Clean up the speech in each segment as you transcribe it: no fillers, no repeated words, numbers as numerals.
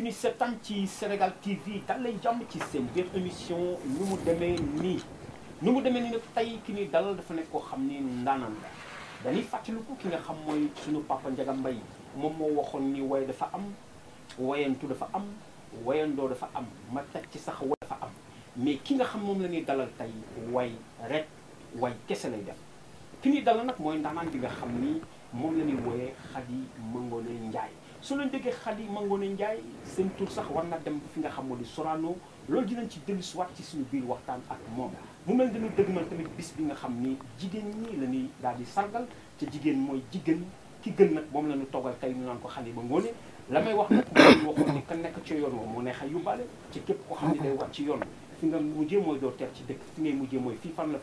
ñuy seetaan ci Sénégal TV dal lay jàmm ci seen biir émission nu mu demee nii nag tey ki ñuy dalal dafa nekk koo xam ni ndaanaan la dañuy fàttaliku ki nga xam mooy suñu papa Ndiaga Mbaye moom moo waxoon ni way dafa am wayantu dafa am wayandoo dafa am ma teg ci sax way dafa am mais ki nga xam moom la ñuy dalal tey way rek way kese lay def ki ñuy dalal nag mooy ndaanaan bi nga xam ni moom la ñuy wooyee Khady Mangone Ndiaye su leen déggee Khady Mangone Ndiaye seen tur sax war na dem fi nga xam moo di Sorano loolu dinañ ci dellusiwaat ci suñu biir waxtaan ak moom mu mel dañu dëgmal tamit bis bi nga xam ni jigéen ñi la ñuy daal di sargal te jigéen mooy jigéen ki gën nag moom la ñu toggal tey ñu naan ko Khady Mangone la may wax nag mooy waxoon ni ka nekk ci yoon woo mu neex a yóbbaale ci képp koo xam ne day wàcc ci yoon fi nga mujjee mooy doo teer ci dëkk fi ngay mujjee mooy fii fan la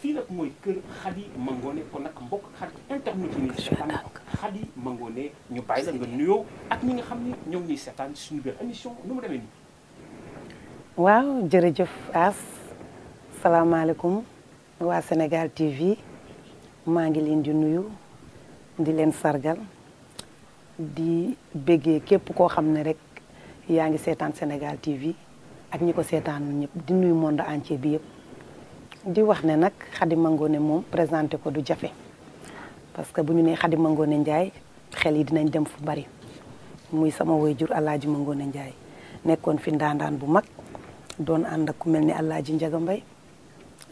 fii nag mooy kër Khady Mangone kon nag mbokk Khady internet yi ñuy seetaan Khady Mangone ñu bàyyi la nga nuyoo ak ñi nga xam ni ñoom ñuy seetaan suñu biir émission nu mu demee nii. waaw jërëjëf As salaamaaleykum waa Sénégal TV maa ngi leen di nuyu di leen sargal di béggee képp koo xam ne rek yaa ngi seetaan Sénégal TV ak ñi ko seetaan ñëpp di nuyu monde entier bi yëpp. di wax ne nag Khady Mangone moom présenté ko du jafe parce que bu ñu nee Khady Mangone Ndiaye xel yi dinañ dem fu bari muy sama waajur Alaaji Mangone Ndiaye nekkoon fi ndaandaan bu mag doon ànd ak ku mel ni Alaaji Ndiaga Mbaye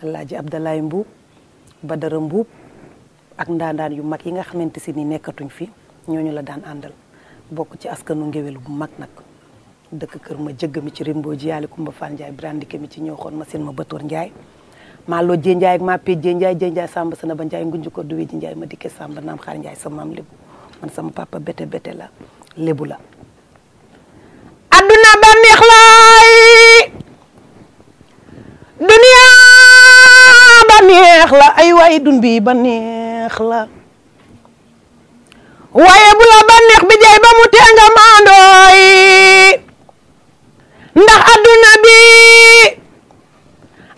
Alaaji Abdoulaye Mbuub Badara Mbuub ak ndaandaan yu mag yi nga xamante si ni nekkatuñ fi ñooñu la daan àndal bokk ci askanu ngéwél bu mag nag dëkk kër ma jëgg mi ci Rimbo ji yaali Kumba Fall Ndiaye brandike mi ci ñoo xoon ma seen ma bëtoor Ndiaye maa loo jee Ndiaye ak maa pee jee Ndiaye Samba sana ba Ndiaye ngunju ko duwee ji Ndiaye ma dikke Samba naam xaar Ndiaye sa maam lébu man sama papa bete la lébu la adduna ba neex laay duniya ba neex la ay waay dun bi ba neex la waaye bu la ba neex bi jaay ba mu tee nga maandooy ndax adduna bi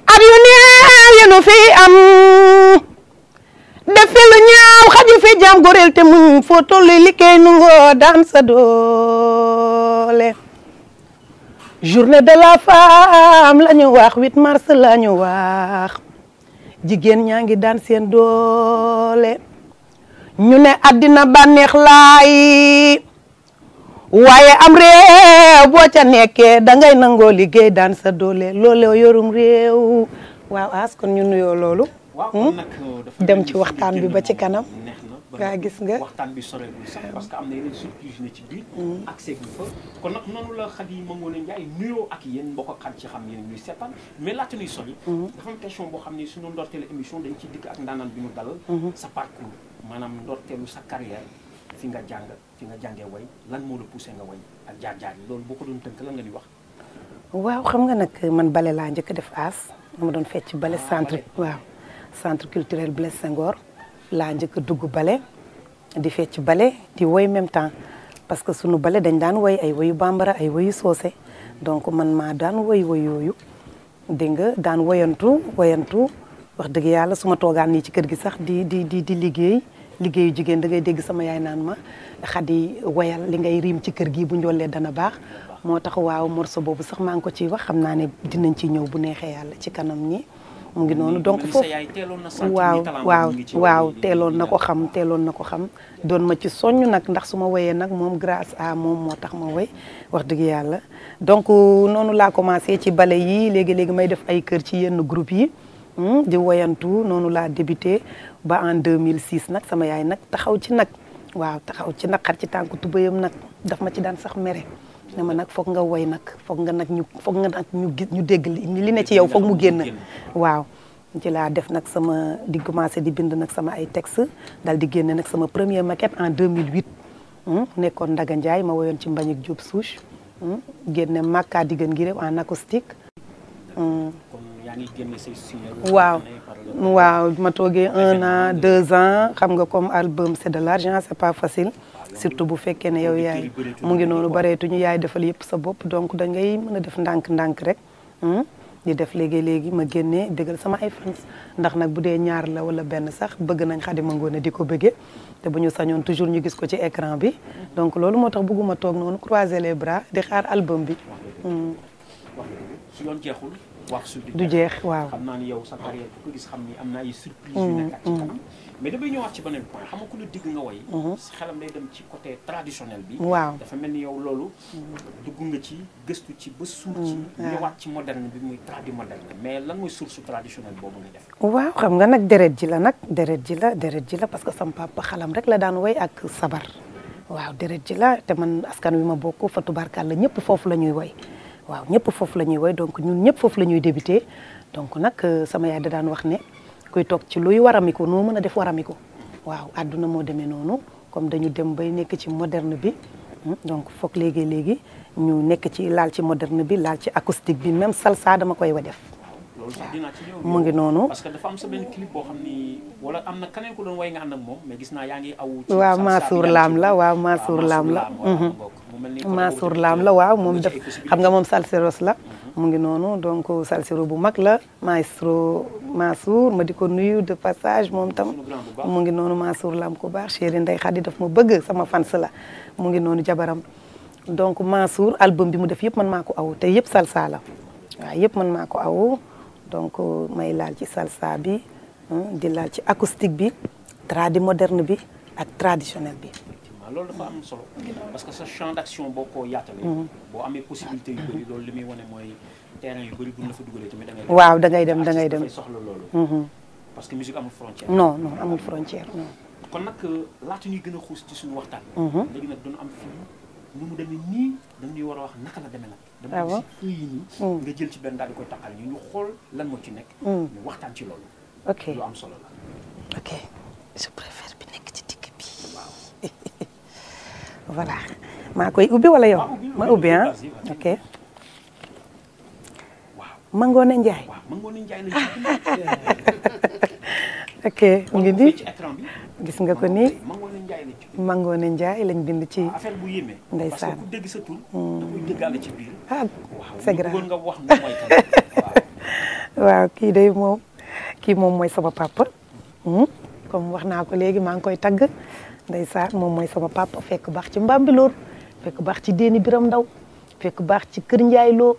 ak yu neex yenu fi am def fi lu ñaaw xaju fi jam gorel te muñ foo tollu liggéey nu ngoo daan sa doole journée de la femme la ñu wax 8 mars la ñu wax jigéen ñaa ngi daan seen doole ñu ne addina bànneex laay waaye am réew boo ca nekkee dangay nangoo liggéey daan sa doole looloo yorum réew waaw As kon ñu nuyoo loolu dem ci waxtaan bi ba ci kanam waa gis nga waxtaan bi sorewul sax parce que am na yeneen surprise ne ci biir ak seegu fa kon nag noonu la Khady Mangone Ndiaye nuyoo ak yéen mbokk ak ci xam yéen ñuy seetaan mais laata ñuy sori dafa am question boo xam ne suñu ndorteelu émission dañ ci dikk ak ndaanaan bi ñu dalal sa parcours maanaam ndorteelu sa carrière fi nga jàngee way lan moo la poussé nga way ak jaar-jaar yi loolu boo ko doon tënk lan nga di wax. waaw xam nga nag man bale laa njëkk def As ma doon fecc bale centre waaw centre culturel Blaise Senghor laa njëkk dugg bale di fecc bale di woy même temps parce que sunu bale dañ daan woy ay woyu bambara ay woyu soose donc man maa daan woy yooyu dégg nga daan woyantu wax dëgg yàlla su ma toogaan nii ci kër gi sax di liggéeyu jigéen da ngay dégg sama yaay naan ma Khady woyal li ngay riim ci kër gi bu njollee dana baax moo tax waaw morceau boobu sax maa ngi ko ciy wax xam naa ne dinañ ci ñëw bu neexee yàlla ci kanam ñi mu ngi noonu donc foofu waaw teeloon na ko xam doon ma ci soññ nag ndax su ma woyee nag moom grâce à moom moo tax ma woy wax dëgg yàlla donc noonu laa commencé ci bale yi léegi may def ay kër ci yenn groupe yi di woyantu noonu laa débuté ba en 2006 nag sama yaay nag taxaw ci nag xar ci tànku tubayam nag daf ma ci daan sax mere ne ma nag foog nga woy nag foog nga nag ñu dégg li ne ci yow foog mu génn waaw ci laa def nag di commencé di bind nag sama ay texte dal di génne nag sama première maquette en 2008 nekkoon Ndaga Ndiaye ma woyoon ci Mbagnick Diop Souche génne Makka Diggan gi réew en acoustique waaw ma toogee 1 an 2 ans xam nga comme album c'est de l'argent c'est pas facile surtout bu fekkee ne yow yaay mu ngi noonu bareetuñu yaay defal yëpp sa bopp donc da ngay mën a def ndànk rek di def léegi ma génnee bégal sama ay fans ndax nag bu dee ñaar la wala benn sax bëgg nañ Khady Mangone di ko bëggee te bu ñu sañoon toujours ñu gis ko ci écran bi donc loolu moo tax bëgguma toog noonu croiser les bras di xaar album bi. su yoon jeexul wax du jeex waaw. xam naa ni yow sa carrière ku ko gis xam ni am na ay surprise yu nekk ak ci kanam mais damay ñëwaat ci beneen point xam nga ku la digg nga way xelam day dem ci côté traditionnel bi waaw dafa mel ni yow loolu dugg nga ci gëstu ci ba suur ci ñëwaat ci moderne bi muy tradi moderne mais lan mooy source traditionnel boobu nga def waaw xam nga nag deret ji la parce que sama papa xalam rek la daan way ak sabar waaw deret ji la te man askan wi ma bokk fa tubarkalla ñëpp foofu la ñuy way waaw ñëpp foofu la ñuy woy donc ñun ñëpp foofu la ñuy débuté donc nag sama yaay da daan wax ne kuy toog ci luy waramiku noo mën a def waramiku waaw àdduna moo demee noonu comme dañu dem bay nekk ci moderne bi donc foog léegi ñu nekk ci laal ci moderne bi laal ci acoustique bi même salsa dama koy wa def loolu sax dinaa ci ñëw mu ngi noonu parce que dafa am sa benn clip boo xam ni wala am na keneen ku doon way nga ànd ak moom mais gis naa yaa ngi aw ci waaw Mansour Lam la waaw Mansour Lam la Mansour Lam la waaw moom def xam nga moom salseros la mu ngi noonu donc salsero bu mag la maestro Mansour ma di ko nuyu de passage moom tam mu ngi noonu Mansour Lam ku baax chéri Ndeye Khady daf ma bëgg sama fans la mu ngi noonu jabaram donc Mansour album bi mu def yëpp man maa ko aw te yëpp salsa la waaw yëpp man maa ko aw donc may laal ci salsa bi di laal ci acoustique bi tradi moderne bi ak traditionnel bi loolu dafa am solo parce que sa champ d'action boo ko yaatalee boo amee possibilité yu bëri loolu li muy wane mooy terrain yu bëri buñ la fa dugalee tamit da ngay waaw da ngay dem dafay soxla loolu parce que musique amul frontière non amul frontière non kon nag laata ñuy gën a xuus ci suñu waxtaan léegi nag doon am fii nu mu demee nii dañuy war a wax naka la demee nag dama gis fii yi nii nga jël ci benn daal di koy taqal ñu xool lan moo ci nekk ñu waxtaan ci loolu ok lu am solo la ok je préfère bi nekk ci digg bi waaw voilà maa koy ubbi wala yow ma ubbi ah ok Mangone Ndiaye ok mu ngi nii gis nga ko nii Mangone Ndiaye lañ bind ci affaire bu yéeme ndeysaan parce que ku dégg sa tur da koy déggaale ci biir c'est grave nga wax moom mooy kan waaw kii moom mooy sama papa comme wax naa ko léegi maa ngi koy tagg ndeysaan moom mooy sama papa fekk baax ci Mbambilor fekk baax ci Déni Biram Ndaw fekk baax ci Kër Ndiaye Lo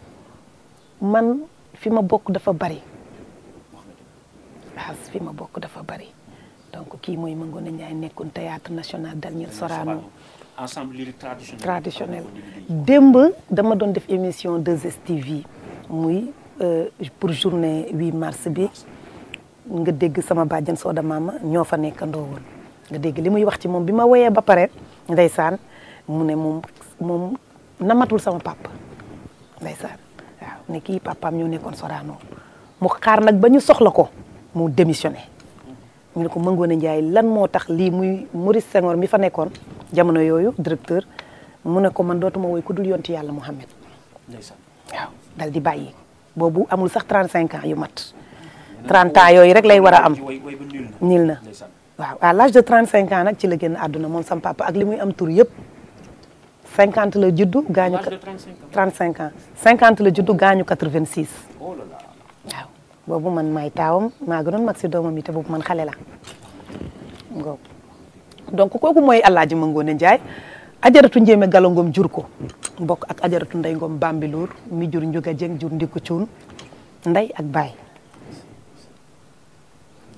man fi ma bokk dafa bari waaw fi ma bokk dafa bari donc kii mooy Mangone Ndiaye nekkoon théâtre national Daniel Sorano ensemble lyrique traditionnel démb dama doon def émission 2STV muy pour journée 8 mars bi nga dégg sama bàjjan Soda Mama ñoo fa nekkandoo woon nga dégg li muy wax ci moom bi ma woyee ba pare ndeysaan mu ne moom namatul sama papa ndeysaan waaw ne kii papaam ñoo nekkoon Sorano mu xaar nag ba ñu soxla ko mu démissionné ñu ne ko Mangone Ndiaye lan moo tax lii muy Maurice Senghor mi fa nekkoon jamono yooyu directeur mu ne ko man dootuma woy ku dul yonti yàlla Muhammad waaw dal di bàyyi boobu amul sax 35 ans yu mat 30 ans yooyu rek lay war a am niil na waaw à l'âge de 35 ans nag ci la génn àdduna moom sam papa ak li muy am tur yëpp 50 la juddu gaañu 35 ans 50 la juddu gaañu 86 waaw boobu man maay taawam maa gënoon mag si doomam yi te boobu man xale la ngoo donc kooku mooy Alaaji Mangone Ndiaye ajaratu Njéeme Galo Ngom jur ko mbokk ak ajaratu Ndey Ngom Bambilor mi jur Njuga Jeng jur Ndiku Cuun ndey ak baay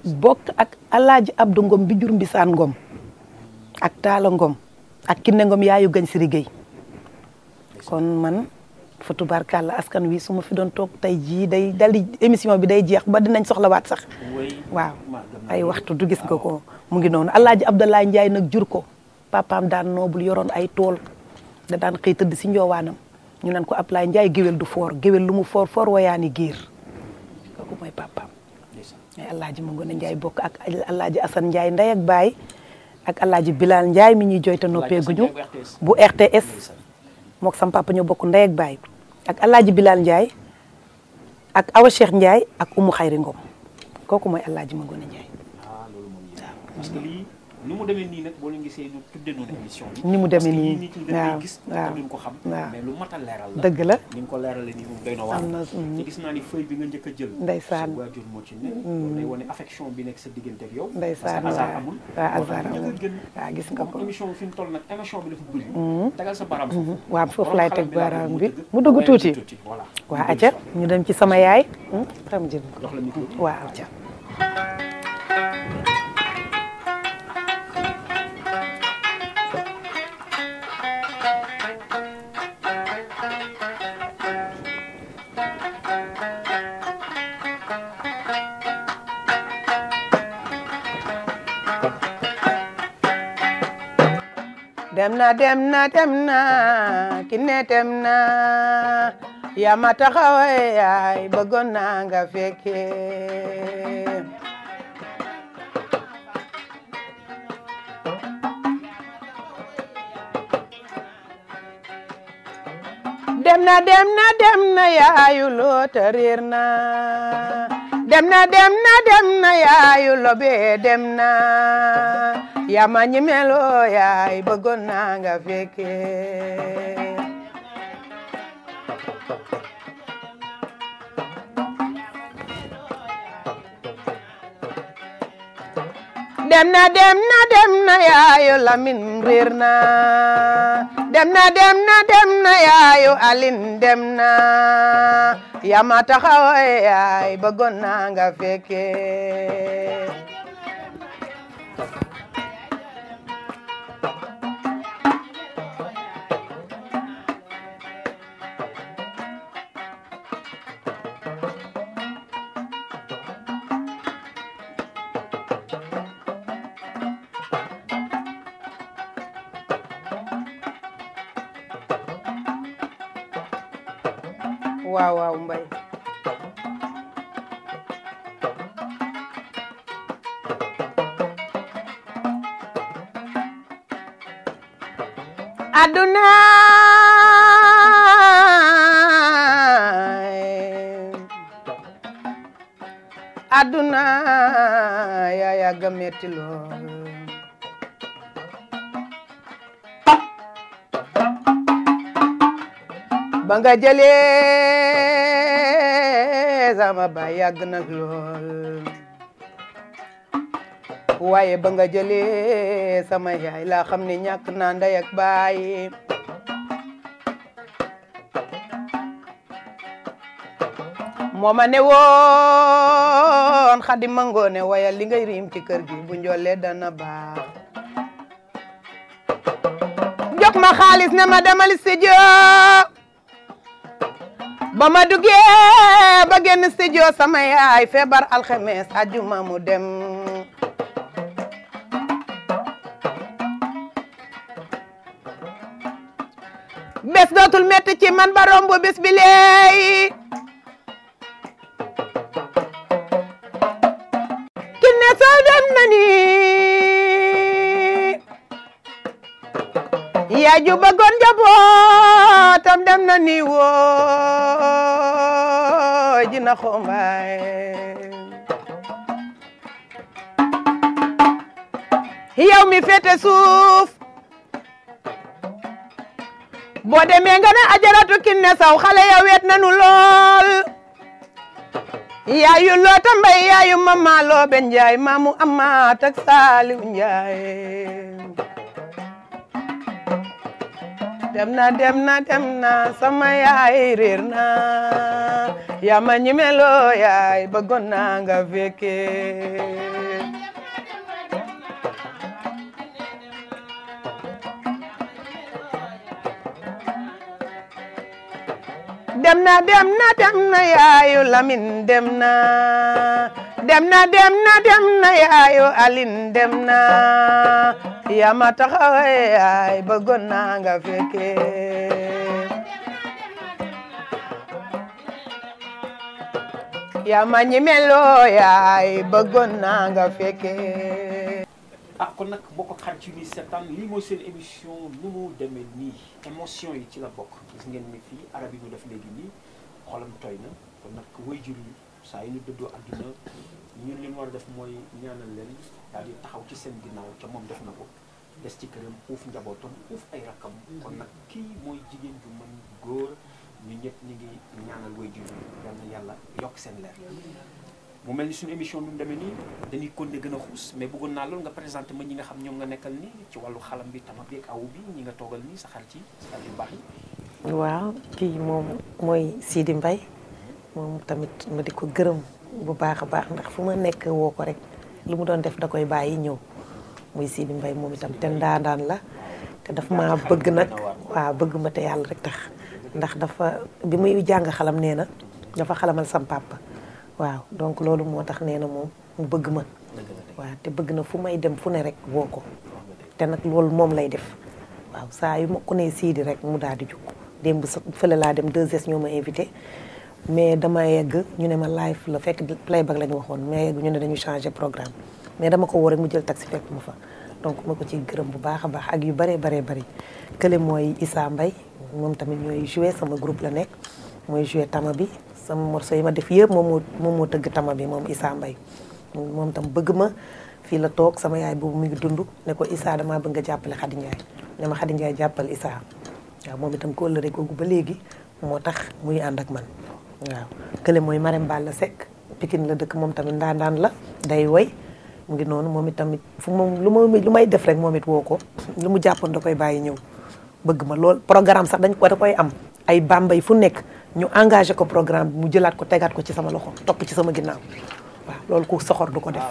bokk ak Alaaji Abdu Ngom bi jur Mbisaan Ngom ak Taala Ngom ak Kinne Ngom yaayu gañ Siri Gueye kon man fa tubaarkàlla askan wi su ma fi doon toog tey jii day dali émission bi day jeex ba dinañ soxlawaat sax waaw ay waxtu du gis nga ko mu ngi noonu Alaaji Abdoulaye Ndiaye nag jur ko papaam daan noobul yoroon ay tool da daan xëy tëdd si njoowaanam ñu naan ko Abdoulaye Ndiaye géwél du foor géwél lu mu foor foor wayaani giir kooku mooy papaam ay Alaaji Mangone Ndiaye bokk ak Alaaji Assane Ndiaye ndey ak baay ak Alaaji Bilal Ndiaye mi ñuy jooyta noppeeguñu bu RTS mook sam papa ñoo bokk ndey ak baay ak Alaaji Bilal Ndiaye ak Awa Cheikh Ndiaye ak Umu Xayri Ngom kooku mooy Alaaji Mangone Ndiaye loolu moom waaw parce que lii ni mu demee nii nag boo leen gisee ñu tuddee noonu émission bi. ni mu demee nii nit ñi dañuy gis te duñ ko xam. mais lu mat a leeral la. dëgg la ni nga ko leeralee nii moom doy na waar. te gis naa ni feuille bi nga njëkk a jël. ndeysaan sa waajur moo ci ne. loolu day wane affection bi nekk sa diggante ak yow. ndeysaan parce que hasard amul. waaw hasard amul waaw gis nga ko. émission bi fi mu toll nag émission bi dafa bëri. tegal sa baaraam foofu. waaw foofu laay teg baaraam bi mu dugg tuuti. waa aca ñu dem ci sama yaay. xam jël dox la micro bi waaw aca. dem na Kiné dem na yaa ma taxaw yaay bëggoon naa nga fekke dem na yaayu loo ta réer na dem na yaayu lobe dem na yaa ma ñimeloo yaay bëggoon naa nga fekke dem na yaayu Lamin réer na dem na yaayu Alin dem na yaa ma taxaw yaay bëggoon naa nga fekke waaw mbay aduna yaa yàgga metti lool ba nga jëlee sama baay yàgg na lool waaye ba nga jëlee sama yaay laa xam ne ñàkk naa ndey ak baay moo ma ne woon Xadi Mangoone wayal li ngay riim ci kër gi bu njollee dana baax jox ma xaalis ne ma demal studio ba ma duggee ba génn studio sama yaay feebar alxames ajuma mu dem bés dootul metti ci man ba romb bés bi leey Kiné Sow dem na ni yaay ju bëggoon njabootam dem na ni woo jina xombaay yow mi féete suuf boo demee nga ne ajaratu Kiné Sow xale ya weet nanu lool yaayu loo tambay yaayu mama loo ben njaay maamu amaat ak Saaliw Njaay dem na sama yaay réer na yaa ma ñimeloo yaay bëggoon naa nga fekke dem na yaayu Lamin dem na yaayu Alin dem na yaa ma taxaw yaay bëggoon naa nga fekke yaa ma ñimeloo yaay bëggoon naa nga fekke kon nag boo ko xar ci ni seetaan lii mooy seen émission nu mu demee nii émotion yi ci la bokk gis ngeen ni fii arab yi ñu def léegi nii xolam tooy na kon nag waajur yi saa yi ñu dëddoo àdduna ñun li mu war a def mooy ñaanal leen daal di taxaw ci seen ginnaaw ca moom def na ko des ci këram uuf njabootam uuf ay rakkam kon nag kii mooy jigéen ju mën góor ñu ñëpp ñu ngi ñaanal waajur yal na yàlla yokk seen leer. mu mel ni suñu émission bi mu demee nii dañuy continuer gën a xuus mais bëggoon naa loolu nga présenté ma ñi nga xam ñoom nga nekkal nii ci wàllu xalam bi tama bi ak awu bi ñi nga toogal nii sa xarit yi sa xarit yu baax yi. waaw kii moom mooy Sidi Mbaye moom tamit ma di ko gërëm bu baax a baax ndax fu ma nekk woo ko rek lu mu doon def da koy bàyyi ñëw muy Sidi Mbaye moom itam te ndaandaan la te daf ma bëgg nag waaw bëgg ma te yàlla rek tax ndax dafa bi muy jàng xalam nee na dafa xalamal sam papa waaw donc loolu moo tax nee na moom mu bëgg ma waaw te bëgg na fu may dem fu ne rek woo ko te nag loolu moom lay def waaw saa yu ma ko nee Sidi rek mu daal di jug démb sa fële laa dem 2S ñoo ma invité mais dama yegg ñu ne ma live la fekk playback la ñu waxoon mais yegg ñu ne dañu changé programme mais dama ko woo rek mu jël taxi fekk mu fa donc ma ko ciy gërëm bu baax a baax ak yu bëree bëri kële mooy Issa Mbaye moom tamit ñooy joué sama groupe la nekk mooy joué tama bi sama morceau yi ma def yëpp moom moo tëgg tama bi moom Issa Mbaye moom tam bëgg ma fii la toog sama yaay boobu mu ngi dund ne ko Issa damaa bëgg nga jàppale Khady Ndiaye ne ma Khady Ndiaye jàppal Issa waaw moom itam kóllëre googu ba léegi moo tax muy ànd ak man waaw kële mooy Marème Balla Seck Pikine la dëkk moom tamit ndaandaan la day woy mu ngi noonu moom itamit fu moom lu may def rek moom it woo ko lu mu jàppoon da koy bàyyi ñëw bëgg ma lool programme sax dañ ko da koy am ay bambay fu nekk ñu engagé ko programme bi mu jëlaat ko tegaat ko ci sama loxo topp ci sama ginnaaw waaw loolu ku soxor du ko def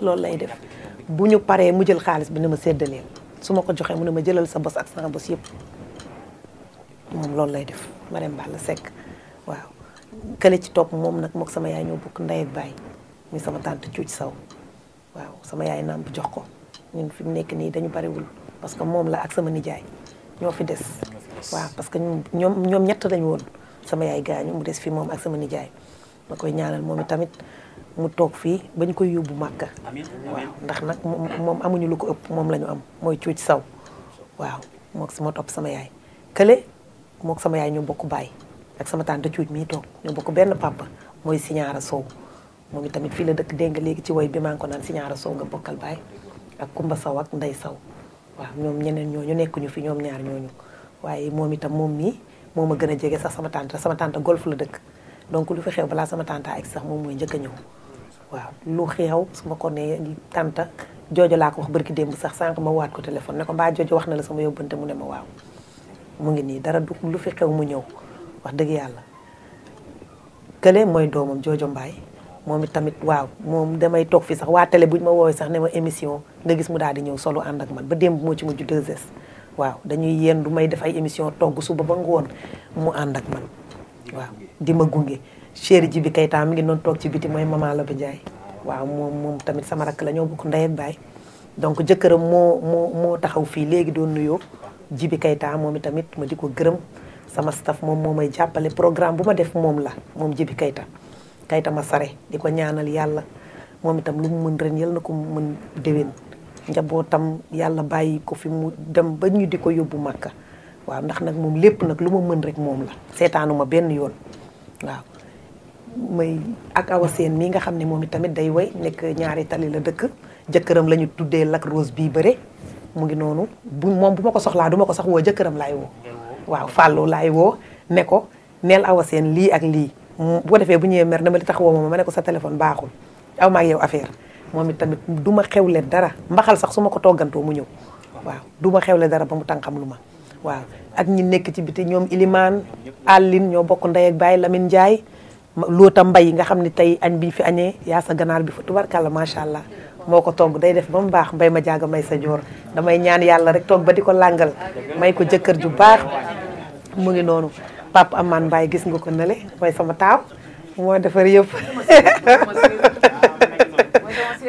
loolu lay def bu ñu paree mu jël xaalis bi ne ma séddaleel su ma ko joxee mu ne ma jëlal sa bos ak sama bos yëpp moom loolu lay def Marème Balla Seck waaw kële ci topp moom nag mook sama yaay ñoo bokk ndey ak baay muy sama tante Cuuc Saw waaw sama yaay nàmp jox ko ñun fi mu nekk nii dañu bariwul parce que moom la ak sama nijaay ñoo fi des waaw parce que ñoom ñett lañu woon sama yaay gaañu mu des fi moom ak sama nijaay ma koy ñaanal moom itamit mu toog fii ba ñu koy yóbbu Màkka waaw ndax nag moom amuñu lu ko ëpp moom la ñu am mooy Cuuc Saw waaw moo topp sama yaay kële mook sama yaay ñoo bokk baay ak sama tante Cuuc mii toog ñoo bokk benn papa mooy Siñaara Sow moom itamit fii la dëkk dégg nga léegi ci woy bi maa ngi ko naan Siñaara Sow nga bokkal baay ak Kumba Saw ak Ndey Saw waaw ñoom ñeneen ñooñu nekkuñu fi ñoom ñaar ñooñu waaye moom itam moom mii moo ma gën a jege sax sama tante golf la dëkk donc lu fi xew balaa sama tante ak sax moom mooy njëkk a ñëw waaw lu xew su ma ko nee tante joojo laa ko wax barki démb sax sànq ma waat ko téléphone ne ko mbaa joojo wax na la sama yóbbante mu ne ma waaw mu ngi nii dara du lu fi xew mu ñëw wax dëgg yàlla kële mooy doomam joojo mbaay moom it tamit waaw moom damay toog fii sax waa télé buñ ma woowee sax ne ma émission nga gis mu daal di ñëw solo ànd ak man ba démb moo ci mujj 2S waaw dañuy yéen du may def ay émission togg suba ba ngoon mu ànd ak man waaw di ma gunge chéri ji bi Kayta mi ngi doon toog ci biti mooy Mama Lobe Ndiaye waaw moom tamit sama rakk la ñoo bokk ndey ak baay donc jëkkëram moo taxaw fii léegi doon nuyoo Jibi Kayta moom itamit ma di ko gërëm sama staff moom moo may jàppale programme bu ma def moom la moom Jibi Kayta ma sare di ko ñaanal yàlla moom itam lu mu mën ren yal na ko mën déwén njabootam yàlla bàyyi ko fi mu dem ba ñu di ko yóbbu Màkka waaw ndax nag moom lépp nag lu ma mën rek moom la seetaanuma benn yoon waaw may ak Awa Seen mii nga xam ne moom itamit day woy nekk ñaari tali la dëkk jëkkëram la ñu tuddee Lac Rose bii bëre mu ngi noonu moom bu ma ko soxlaa du ma ko sax woo jëkkëram laay woo waaw Fallou laay woo ne ko neel Awa Seen lii ak lii bu ko defee bu ñëwee mer dama li tax woo ma ne ko sa téléphone baaxul aw ma ak yow affaire moom it tamit du ma xewle dara mbaxal sax su ma ko toggantoo mu ñëw waaw du ma xewle dara ba mu tànqam lu ma waaw ak ñi nekk ci biti ñoom Ilimaan Aline ñoo bokk ndey ak baay Lamine Ndiaye loota mbay nga xam ne tey añ bi fi añee yaa sa ganaar bi fa tubarkàlla macha allah moo ko togg day def ba mu baax mbay ma jaaga may sa joor damay ñaan yàlla rek toog ba di ko làngal may ko jëkkër ju baax mu ngi noonu Papa Amane Mbaye gis nga ko nele mooy sama taaw moo defar yëpp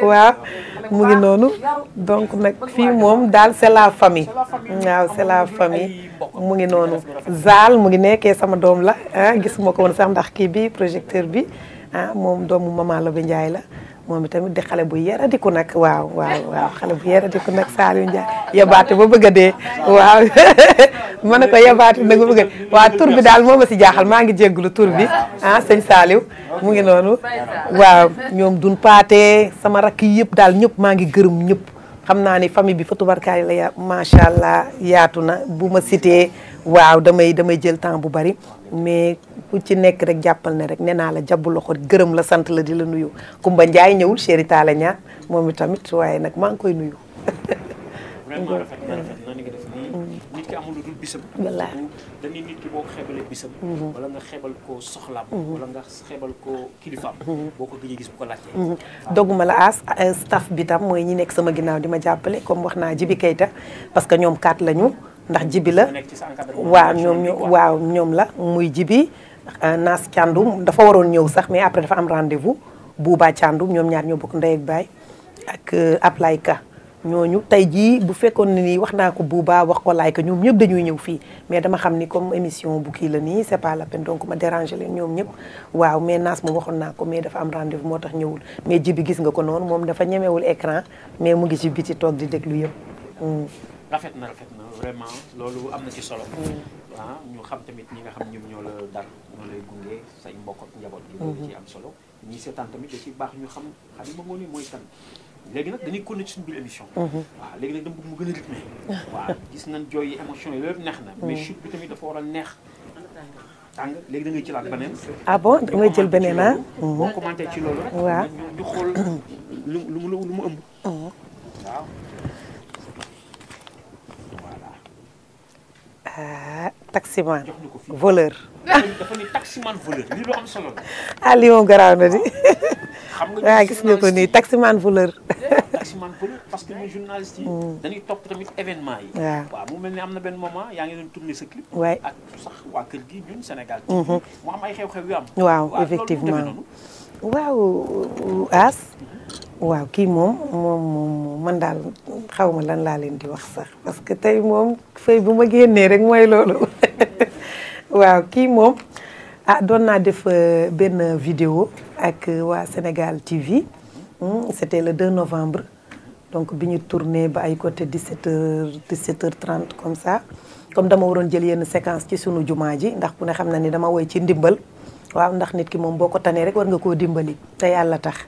waaw mu ngi noonu donc nag fii moom daal c'est la famille waaw c'est la famille mu ngi noonu Zal mu ngi nekkee sama doom la ah gisuma ko woon sax ndax kii bi projecteur bi ah moom doomu Mama Lobe Ndiaye la moom itamit di xale bu yaradiku nag waaw xale bu yaradiku nag Saliou Ndiaye yabaate ba bëgg a dee waaw ma ne ko yabaate nag ba bëgg a waaw tur bi daal moo ma si jaaxal maa ngi jégglu tur bi sëñ Saliou mu ngi noonu waaw ñoom dun paate sama rakk yi yëpp daal ñëpp maa ngi gërëm ñëpp xam naa ni famille bi fa tubarkaay la macha allah yaatu na bu ma cité waaw damay jël temps bu bari mais ku ci nekk rek jàppal ne rek nee naa la jàbbu loxo gërëm la sant la di la nuyu Kumba Ndiaye ñëwul chéri Talla Niang moom itamit waaye nag maa ngi koy nuyu. vraiment rafet na ni nga def nii nit ki amul lu dul bisam. wallaahi dañuy nit ki boo ko xeebalee bisam. wala nga xeebal ko soxlaam. wala nga xeebal ko kilifaam. boo ko gëjee gis bu ko laajtee. dogguma la staff bi tam mooy ñi nekk sama ginnaaw di ma jàppale comme wax naa Jibi Keita parce que ñoom 4 lañu ndax Jibi la waaw ñoom la muy Jibi Naas Thiandoum dafa waroon ñëw sax mais après dafa am rendez-vous Bouba Thiandoum ñoom ñaar ñoo bokk ndey ak baay ak Ablay Ka ñooñu tey jii bu fekkoon ne nii wax naa ko Bouba wax ko Layka ñoom ñëpp dañuy ñëw fii mais dama xam ni comme émission bu kii la nii c'est pas la peine donc ma déranger leen ñoom ñëpp waaw mais Naas moom waxoon naa ko mais dafa am rendez-vous moo tax ñëwul mais Jibi gis nga ko noonu moom dafa ñemewul écran mais mu ngi ci biti toog di déglu yëpp. rafet na vraiment loolu am na ci solo. ñu xam tamit ñi nga xam ñoom ñoo la dar ñoo lay gunge say mbokk ak njaboot gi. loolu ci am solo ñi seetaan tamit da ci baax ñu xam Halima Ngoné mooy kan. léegi nag dañuy continuer ci suñu biir émission. waaw léegi nag dama bëgg mu gën a rythmé. waaw gis nañ jooy yi émotion yi loolu neex na. mais chute bi tamit dafa war a neex. tàng léegi da ngay jëlaat beneen. ah bon da ngay jël beneen ah. boo commenté ci loolu rek. waaw ñu xool lu mu ëmb. waaw. taximan voleur. dafa ni taximan voleur lii lu am solo la. lii moom garaaw na di. xam nga waaw gis nga ko nii taximan voleur. taximan voleur parce que ñun journalistes yi. dañuy topp tamit événement yi. waaw mu mel ni am na benn moment yaa ngi doon tourner sa clip. waay ak sax waa kër gi ñun Sénégal. mu am ay xew-xew yu am. waaw effectivement waaw As. waaw kii moom man daal xaw ma lan laa leen di wax sax parce que tey moom fay bu ma génnee rek mooy loolu waaw kii moom doon naa def benn vidéo ak waa Sénégal TV c'était le 2 novembre donc bi ñu tourné ba ay côté 17h30 comme ça comme dama waroon jël yenn séquence ci sunu jumaa ji ndax ku ne xam na ni dama woy ci ndimbal waaw ndax nit ki moom boo ko tanee rek war nga koo dimbali te yàlla tax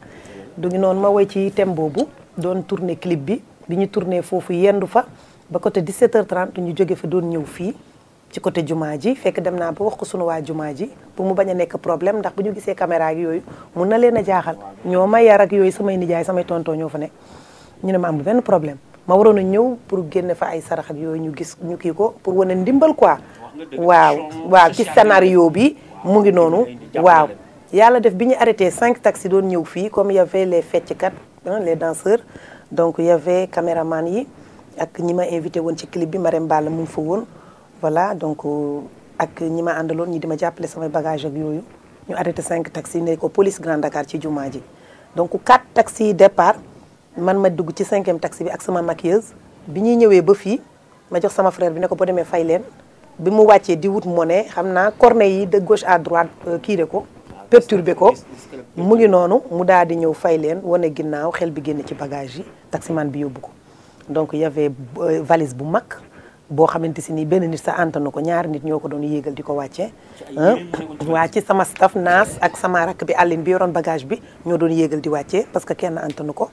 du ngi noonu ma woy ci thème boobu doon tourner clip bi ñu tourné foofu yendu fa ba côté 17h30 ñu jóge fa doon ñëw fii ci côté jumaa ji fekk dem naa ba wax ko sunu waa jumaa ji bu mu bañ a nekk problème ndax bu ñu gisee caméra ak yooyu mun na leen a jaaxal ñoo ma yar ak yooyu samay nijaay samay tonton ñoo fa nekk ñu ne ma am benn problème ma waroon a ñëw pour génne fa ay sarax ak yooyu ñu gis ñu kii ko pour wane ndimbal quoi waaw ci scénario bi mu ngi noonu waaw yàlla def bi ñu arrêté 5 taxis doon ñëw fii comme y avait les fecckat les danseurs donc y avait caméraman yi ak ñi ma invité woon ci clip bi Marème Balla mu ngi fa woon voilà donc ak ñi ma àndaloon ñi di ma jàppale samay bagage ak yooyu ñu arrêté 5 taxis ne ko police Grand Dakar ci jumaa ji donc 4 taxis départ man ma dugg ci 5e taxi bi ak sama maquilleuse bi ñuy ñëwee ba fii ma jox sama frère bi ne ko boo demee fay leen bi mu wàccee di wut monnaie xam naa cornet yi de gauche à droite kii de ko perturbé ko mu ngi noonu mu daal di ñëw fay leen wane ginnaaw xel bi génn ci bagage yi taximan bi yóbbu ko donc y avait valise bu mag boo xamante si ni benn nit sa antanu ko ñaari nit ñoo ko doon yéegal di ko wàccee waa ci sama staff Naas ak sama rakk bi Aline bi yoroon bagage bi ñoo doon yéegal di wàccee parce que kenn antanu ko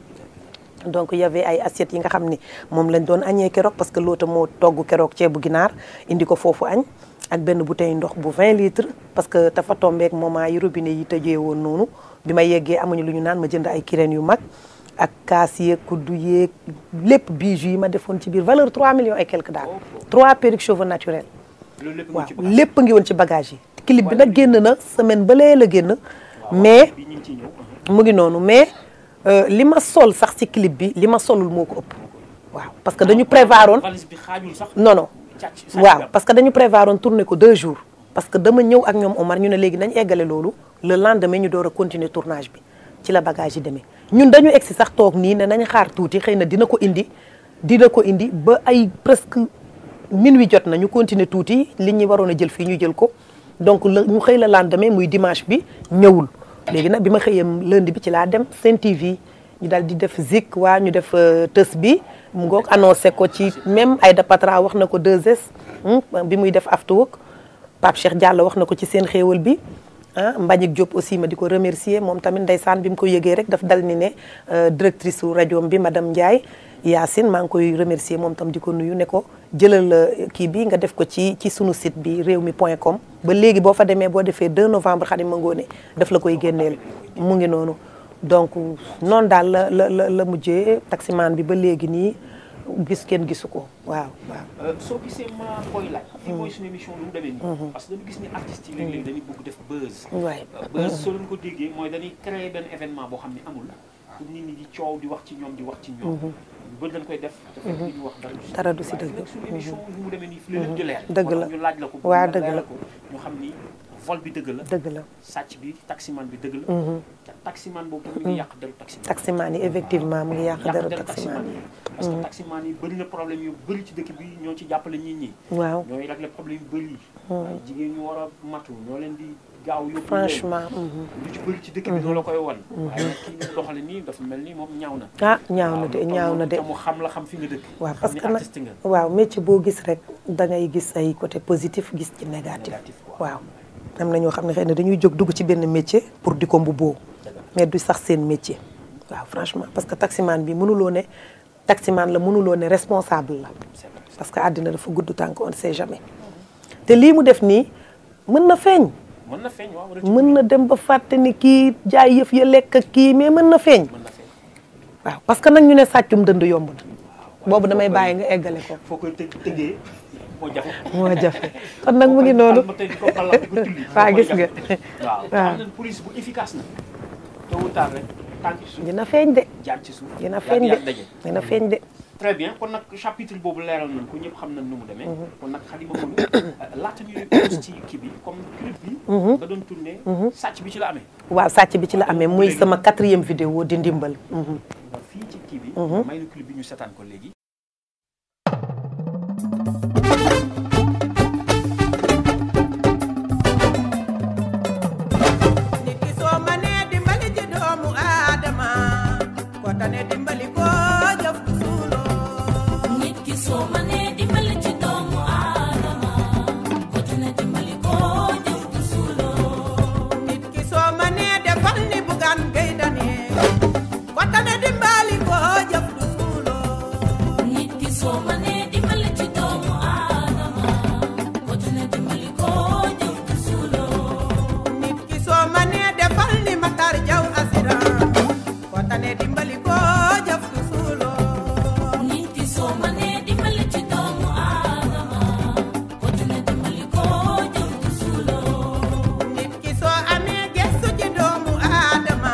donc y avait ay assiettes yi nga xam ni moom lañ doon añee keroog parce que loota moo togg keroog ceebu ginaar indi ko foofu añ ak benn bouteille ndox bu 20 litres parce que dafa tombeek moment yi robinet yi tëjee woon noonu bi ma yeggee amuñu lu ñu naan ma jënd ay kireen yu mag ak kaas yeeg kuddu yeeg lépp bijoux yi ma defoon ci biir valeur 3 millions et quelques daal 3 perruques cheveux naturels waaw lépp ngi woon ci bagage yi clip bi nag génn na semaine ba lee la génn mais mu ngi noonu mais li ma sol sax ci clip bi li ma solul moo ko ëpp waaw parce que dañu prévoiroon non waaw parce que dañu prévoiroon tourner ko 2 jours parce que dama ñëw ak ñoom Omar ñu ne léegi nañ eggale loolu le lendemain ñu door a continuer tournage bi ci la bagage yi demee ñun dañu egsi sax toog nii ne nañ xaar tuuti xëy na dina ko indi ba ay presque minuit jot na ñu continuer tuuti li ñu waroon a jël fii ñu jël ko donc ñu xëy la lendemain muy dimanche bi ñëwul léegi nag bi ma xëyee lundi bi ci laa dem Sen TV ñu daal di def zik waa ñu def tës bi mu ngoog annoncé ko ci même Aïda Patra wax na ko 2S bi muy def after work Pape Cheikh Diallo wax na ko ci seen xéewal bi ah Mbagnick Diop aussi ma di ko remercier moom tamit ndeysaan bi mu ko yëgee rek daf dal ni ne directrice su rajo bi madame Ndiaye Yacine maa ngi koy remercier moom tam di ko nuyu ne ko jëlal kii bi nga def ko ci sunu site bi rewmi.com ba léegi boo fa demee boo defee 2 novembre Xadima Ngoné daf la koy génneel mu ngi noonu donc noonu daal la mujjee taximaan bi ba léegi nii gis kenn gisu ko waaw. soo gisee ma koy laaj. fii mooy suñu émission lu mu demee nii. parce que dañu gis ni artistes yi léeg-léeg dañuy bëgg def buzz. waay buzz soo leen ko déggee mooy dañuy créer benn événement boo xam ne amul pour nit ñi di coow di wax ci ñoom di wax ci ñoom. lu bëri dañ koy def. te fekk li ñu wax dara du si dëgg. nag suñu émission lu mu demee nii fi la leen di leer. dëgg la ñu laaj la ko. waaw dëgg la ko ñu xam ni vol bi dëgg la. dëgg la sàcc bi taximan bi dëgg la. te taximan boobu tamit mi ngi yàq deru taximan. taximaan yi effectivement mu ngi yàq deru taximaan yi. parce que taximan yi bëri na problème yu bëri ci dëkk bi ñoo ci jàppale nit ñi. waaw ñooy régler problème yu bëri. waaye jigéen ñu war a matu ñoo leen di gaaw yóbbu. franchement. lu ci bëri ci dëkk bi noonu la koy wan. waaye nag kii mu doxale nii dafa mel ni moom ñaaw na. ah ñaaw na de ñaaw na de. te mu xam la xam fi nga dëkk. waaw parce que xam ni nag artiste nga. waaw métier boo gis rek da ngay gis ay côté positif gis ci négatif. waaw am na ñoo xam ne xëy na dañuy jóg dugg ci benn métier pour di ko mbubboo mais du sax seen métier. waaw franchement parce que taximan bi mënuloo ne taximan la mënuloo ne responsable la. parce que àddina dafa gudd tànk on ne sait jamais. te lii mu def nii mën na feeñ. mën na feeñ waaw mën na dem ba fàtte ni kii jaay yëf ya lekk ak kii mais mën na feeñ. waaw parce que nag ñu ne sàccum dënd yomb na. boobu damay bàyyi nga eggale ko. foo koy tëggee moo jafe. moo jafe kon nag mu ngi noonu. waaw gis nga. waaw xam nañ police bu efficace na. tôt ou tard rek tànk ci suuf. dina feeñ de. jaar ci suuf. dina feeñ de dina feeñ de. très bien kon nag chapitre boobu leeral nañ ko ñëpp xam nañ nu mu demee. kon nag Xadima Ngoné laata ñuy pose ci kii bi comme clip bi. nga doon tourné. sàcc bi ci la amee. waaw sàcc bi ci la amee muy sama 4e vidéo di ndimbal. fii ci kii bi. may na clip bi ñu seetaan ko léegi. nit ki soo mënee dimbali ci doomu aadama ko tane dimbali ko jëf du suuloo. nit ki soo mënee dimbali ci doomu aadama ko tane dimbali ko jëf du suuloo. nit ki soo mënee defal ni bugan gay dane ko tane dimbali ko jëf du suuloo. nit ki soo mënee dimbali ci doomu aadama ko tane dimbali ko jëf du suuloo. nit ki soo mënee defal ni Matar Jaw assurance ko tane dimbali ko jëf du suuloo. nit ki soo mënee dimbali ci doomu aadama ko tane dimbali ko jëf du suuloo. nit ki soo amee gestu ci doomu aadama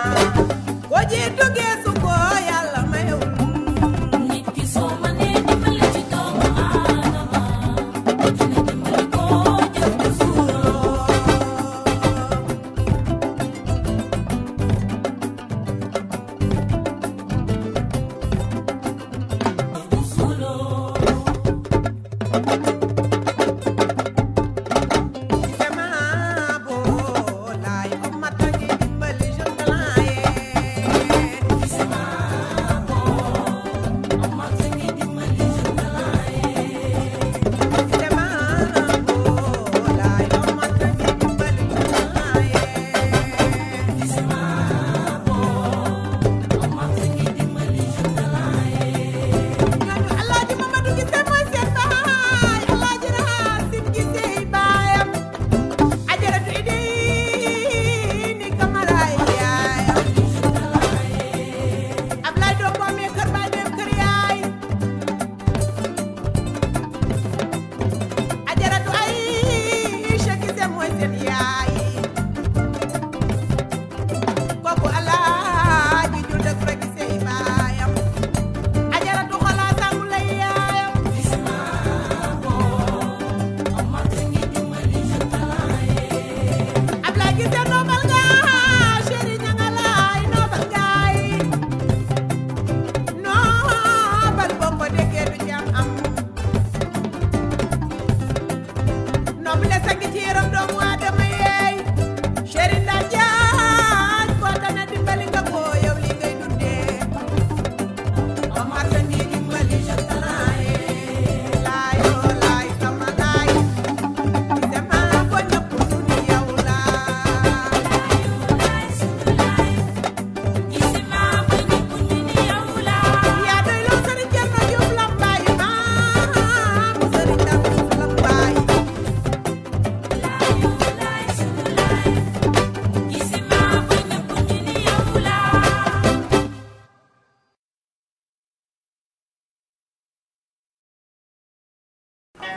ko jiitu geesu ko yàlla mayewul. nit ki soo mënee dimbali ci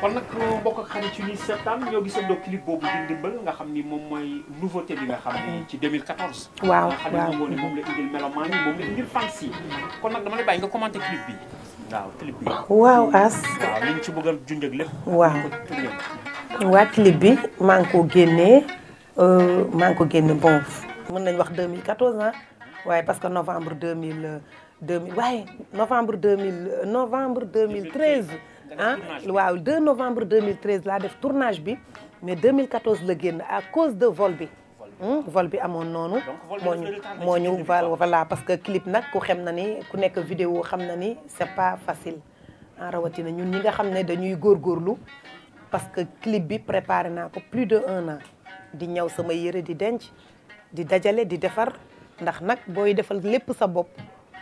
kon nag mbokk ak xarit ci ni septembre ñoo gisandoo clip boobu di ndimbal nga xam ni moom mooy nouveauté bi nga xam ni ci 2014. waaw nga xam ni moom la indil mélomane yi moom la indil fans yi kon nag dama lay bàyyi nga commenté clip bi waaw clip bi. waaw As. waaw li ñu ci bëgg a junj ak lépp. waaw ko tourné. waa clip bi maa ngi ko génne bon mën nañ wax 2014 ah waaye parce que novembre 2000 waaye novembre 2013 ah waaw 2 novembre 2013 laa def tournage bi mais 2014 la génn à cause de vol bi. vol bi amoon noonu. moo ñu voilà parce que clip nag ku xam na ni ku nekk vidéo xam na ni c'est pas facile en rawatina ñun ñi nga xam ne dañuy góorgóorlu parce que clip bi préparé naa ko plus de 1 an di ñaw sama yére di denc di dajale di defar ndax nag booy defal lépp sa bopp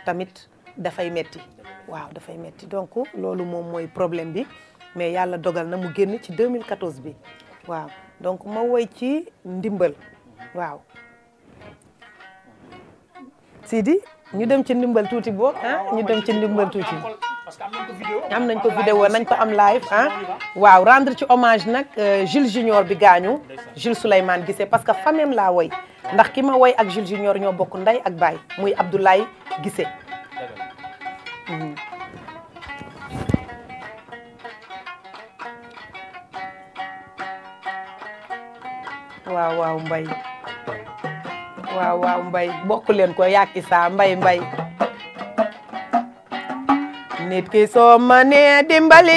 tamit dafay metti waaw dafay metti donc loolu moom mooy problème bi mais yàlla dogal na mu génn ci 2014 bi waaw donc ma woy ci ndimbal waaw Sidi ñu dem ci ndimbal tuuti boo ah ñu dem ci ndimbal tuuti am nañ ko vidéo nañ ko am live ah waaw rendre ci hommage nag Jules Junior bi gaañu Jules Souleymane Guissé parce que famem laa woy ndax ki ma woy ak Jules Junior ñoo bokk ndey ak baay muy Abdoulaye Guissé waaw waaw mbay waaw mbay bokk leen ko yàq Issa mbay nit ki soo mënee dimbali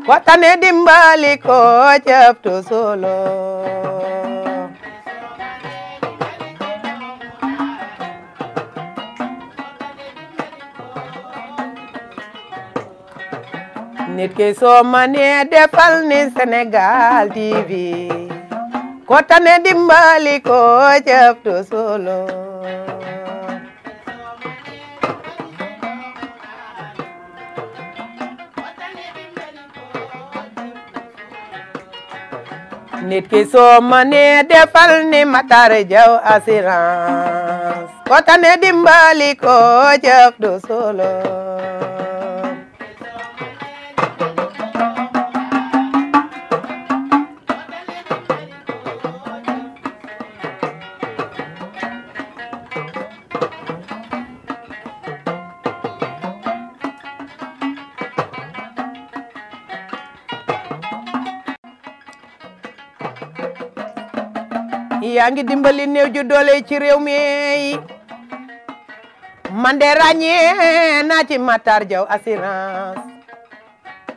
ko tane dimbali ko jëftu solo nit ki soo mënee defal ni Sénégal TV ko tane dimbali ko jëftu solo nit ki soo mënee defal ni Matar Jaw assurance ko tane dimbali ko jëftu solo yaa ngi dimbali néew ju doole ci réew mi man de ràññee naa ci Matar Jaw assurance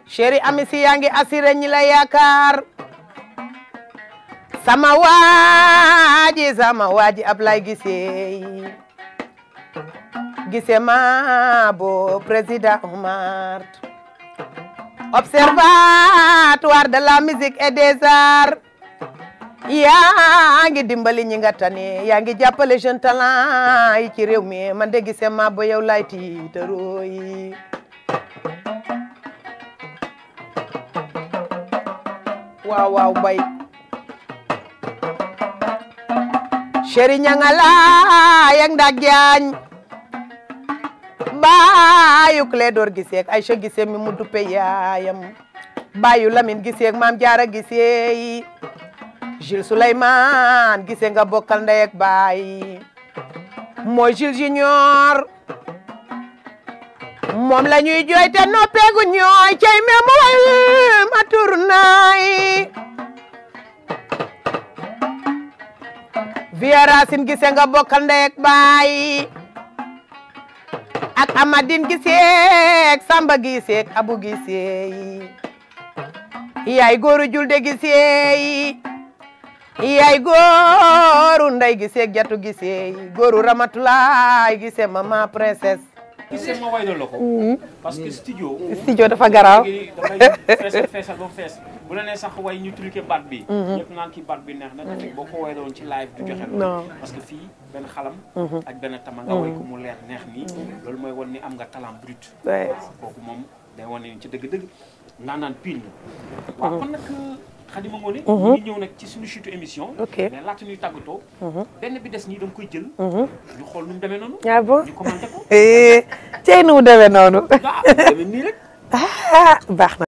chéri ami si yaa ngi assuré ñi la yaakaar sama waaji Ablaye Guissé ma bo président Omar observatoire de la musique et des arts yaa ngi dimbali ñi nga tane yaa ngi jàppale jeune talent yi ci réew mi man de Guissé ma bo yow lay tiitaroo yi waaw mbay chéri ñangala yak ndak jaañ baayu Clédor Guissé ak Aïcha Guissé mi mu duppe yaayam baayu Lamine Guissé ak Maam Jaara Guissé yi Jules Souleymane Guissé nga bokkal ndey ak baay mooy Jules Junior moom la ñuy jooy te noppeegu ñooy cey me mu way ma turnaay Vieux Racine Guissé nga bokkal ndey ak baay ak Amadine Guissé ak Samba Guissé ak Abou Guissé yaay góoru Julde Guissé yaay góoru Ndey Guissé ak Jatu Guissé góoru Ramatulaay Guissé maman princesse Guissé ma way na la ko parce que studio dafa garaaw dafay feesal ba fees bu la nee sax way ñu truqué baat bi ñëpp naan ki baat bi neex na te boo ko way doon ci live du joxe loolu parce que fii benn xalam ak benn tama nga way ko mu leer neex nii loolu mooy won ni am nga talent brut kooku moom day wane ni ci dëgg-dëgg naan pin waaw kon nag Khadima Ngoné ñu ngi ñëw nag ci suñu chutu émission mais laata ñuy tàggatoo benn bi des nii danga koy jël ñu xool nu mu demee noonu ah bon ñu commenté ko tey nu mu demee noonu demee nii rek ah baax na